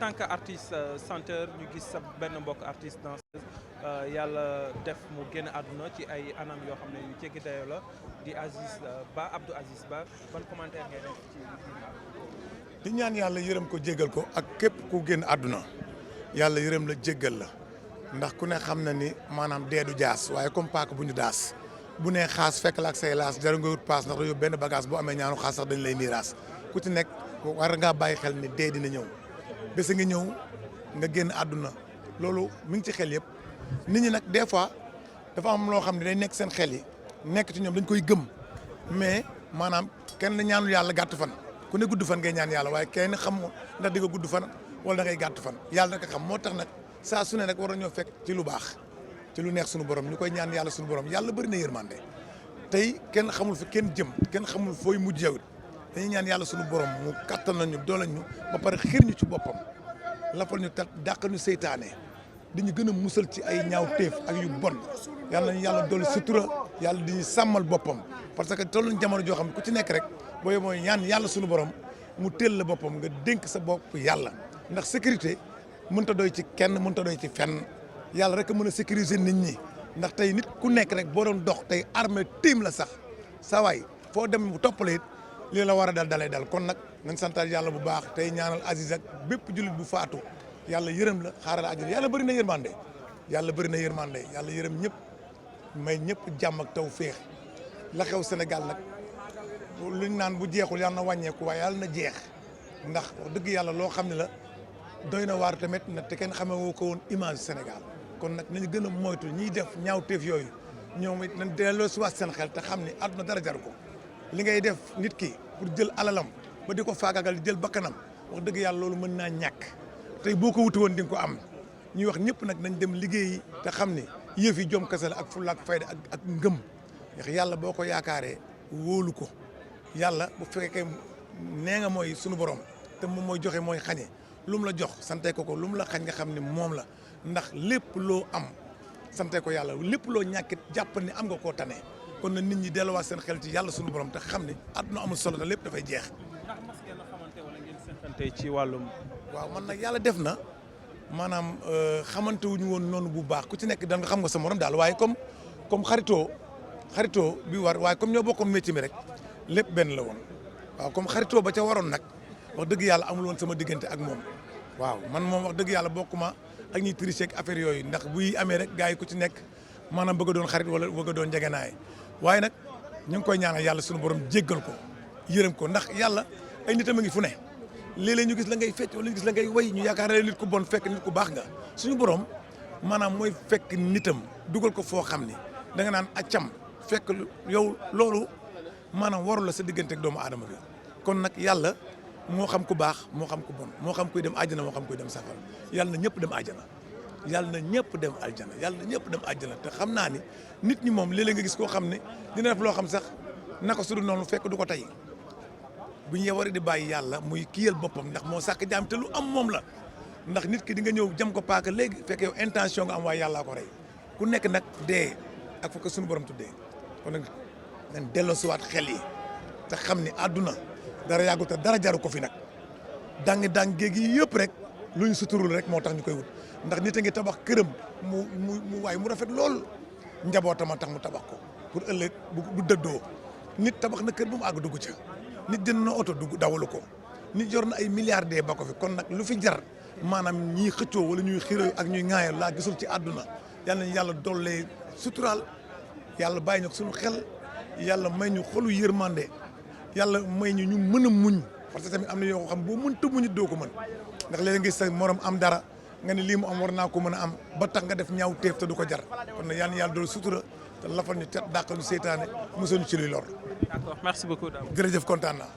En tant qu'artiste chanteur ñu gis sa benn mbokk artiste danseuse yàlla def mu génn àdduna ci ay anam yoo xam ne yu jéggi dayoo la di Aziz Ba Abdou Aziz Ba ban commentaire ngay def ci di ñaan yàlla yërëm ko jéggal ko ak képp ku génn àdduna yàlla yërëm la jéggal la ndax ku ne xam na ni maanaam dee du jaas waaye comme paak bu ñu daas bu nee xaas fekk la ak say laas jarul nga wut paas ndax yow benn bagage boo amee ñaanu xaas sax dañ lay miiraas ku ci nekk war ngaa bàyyi xel ni dee dina ñëw bés nga ñëw nga génn àdduna loolu mi ngi ci xel yëpp nit ñi nag des fois dafa am loo xam ne day nekk seen xel yi nekk ci ñoom dañ koy gëm mais maanaam kenn ñaanul yàlla gàtt fan ku ne gudd fan ngay ñaan yàlla waaye kenn xam ndax di nga gudd fan wala da ngay gàtt fan yàlla naka xam moo tax nag saa su ne rek war nañoo fekk ci lu baax ci lu neex suñu borom ñu koy ñaan yàlla suñu borom yàlla bëri na yërmande tey kenn xamul fi kenn jëm kenn xamul fooy mujj yow dañuy ñaan yàlla suñu borom mu kattan nañu doole ñu ba pare xir ñu ci boppam lafal ñu tat dàqal ñu seytaane dañu gën a musal ci ay ñaaw téef ak yu bon yàlla nañu yàlla dolli sutura yàlla di ñu sàmmal boppam parce que tolluñ jamono joo xam ne ku ci nekk rek booy mooy ñaan yàlla suñu borom mu teel la boppam nga dénk sa bopp yàlla ndax sécurité mënut a doy ci kenn mënut a doy ci fenn yàlla rek a mën a sécuriser nit ñi ndax tey nit ku nekk rek boo doon dox tey armée tiim la sax saa waay foo dem bu toppale it lii la war a dal dalay dal kon nag nañ santal yàlla bu baax tey ñaanal Aziz ak bépp jullit bu faatu yàlla yërëm la xaaral àjjana yàlla bëri na yërmande yàlla bëri na yërmande yàlla yërëm ñëpp may ñëpp jàmm ak taw féex la xew Sénégal nag luñ naan bu jeexul yàlla na wàññeeku waaye yàlla na jeex ndax wax dëgg yàlla loo xam ne la doy na waar tamit na te kenn xamee woo ko woon image Sénégal kon nag nañu gën a moytu ñiy def ñaawteef yooyu ñoom it nañ delloo si waat seen xel te xam ni àdduna dara jar ko li ngay def nit ki pour jël alalam ba di ko faagagal di jël bakkanam wax dëgg yàlla loolu mën naa ñàkk tey boo ko wuti woon di nga ko am ñuy wax ñëpp nag nañ dem liggéeyi te xam ni yëf yi jom kese la ak fulla ak fayda ak ngëm ndax yàlla boo ko yaakaaree wóolu ko yàlla bu fekkee nee nga mooy sunu borom te moom mooy joxe mooy xañe lu mu la jox sante ko lu mu la xañ nga xam ne moom la ndax lépp loo am sante ko yàlla lépp loo ñàkkit jàpp ni am nga koo tane kon na nit ñi delluwaat seen xel ci yàlla sunu borom te xam ne àdduna amul solo te lépp dafay jeex. ndax mas ngeen a xamante wala ngeen seqante ci wàllum. waaw man nag yàlla def na maanaam xamante wuñu woon noonu bu baax ku ci nekk da nga xam nga sa morom daal waaye comme xaritoo bi war waaye comme ñoo bokkoon métier mi rek lépp benn la woon waaw comme xaritoo ba ca waroon nag wax dëgg yàlla amul woon sama diggante ak moom waaw man moom wax dëgg yàlla bokkuma ak ñuy tricher ak affaire yooyu ndax buy amee rek gars yi ku ci nekk maanaam bëgg a doon xarit wala bëgg a doon njegenaay waaye nag ñu ngi koy ñaanal yàlla suñu borom jéggal ko yërëm ko ndax yàlla ay nitam a ngi fu ne léeg-léeg ñu gis la ngay fecc wala ñu gis la ngay way ñu yaakaar ne nit ku bon fekk nit ku baax nga suñu borom maanaam mooy fekk nitam dugal ko foo xam ni da nga naan accam fekk yow loolu maanaam warul la sa diggante ak doomu aadama bi kon nag yàlla moo xam ku baax moo xam ku bon moo xam kuy dem àjjana moo xam kuy dem safara yàlla na ñëpp dem àjjana yàlla na ñëpp dem aljana yàlla na ñëpp dem àjjana te xam naa ni nit ñi moom léeg-léeg nga gis koo xam ne dina def loo xam sax naka su dul noonu fekk du ko tey bu ñu war di bàyyi yàlla muy kiyal boppam ndax moo sàkk jaam te lu am moom la ndax nit ki di nga ñëw jam ko paaka léegi fekk yow intention nga am waaye yàllaa ko rey ku nekk nag dee ak fa ko suñu borom tuddee kon nag nañ delloo siwaat xel yi te xam ni àdduna dara yàggu te dara jaru ko fi nag dang géeg yi yëpp rek lu ñu suturul rek moo tax ñu koy wut ndax nit a ngi tabax këram mu waay mu rafet lool njabootam a tax mu tabax ko pour ëllëg bu dëddoo nit tabax na kër bu mu àgg dugg ca nit jënd na oto dugg dawalu ko nit yor na ay milliardaires ba ko fi kon nag lu fi jar maanaam ñiy xëccoo wala ñuy xiiroo ak ñuy ŋaayal laa gisul ci àdduna yàlla nañu yàlla dollee suturaal yàlla bàyyi ñu suñu xel yàlla may ñu xolu yërmande yàlla may ñu mën a muñ parce que tamit am na yoo xam boo mënta muñ doo ko mën ndax léeg-léeg nga gis sa morom am dara nga ne lii mu am war naa ko mën a am ba tax nga def ñaaw teef te du ko jar kon nag yal na yàlla dool sutura te lafal ñu te dàqal ñu seytaane mosal ñu ci luy lor. D'accord, merci beaucoup. jërëjëf kontaan naa.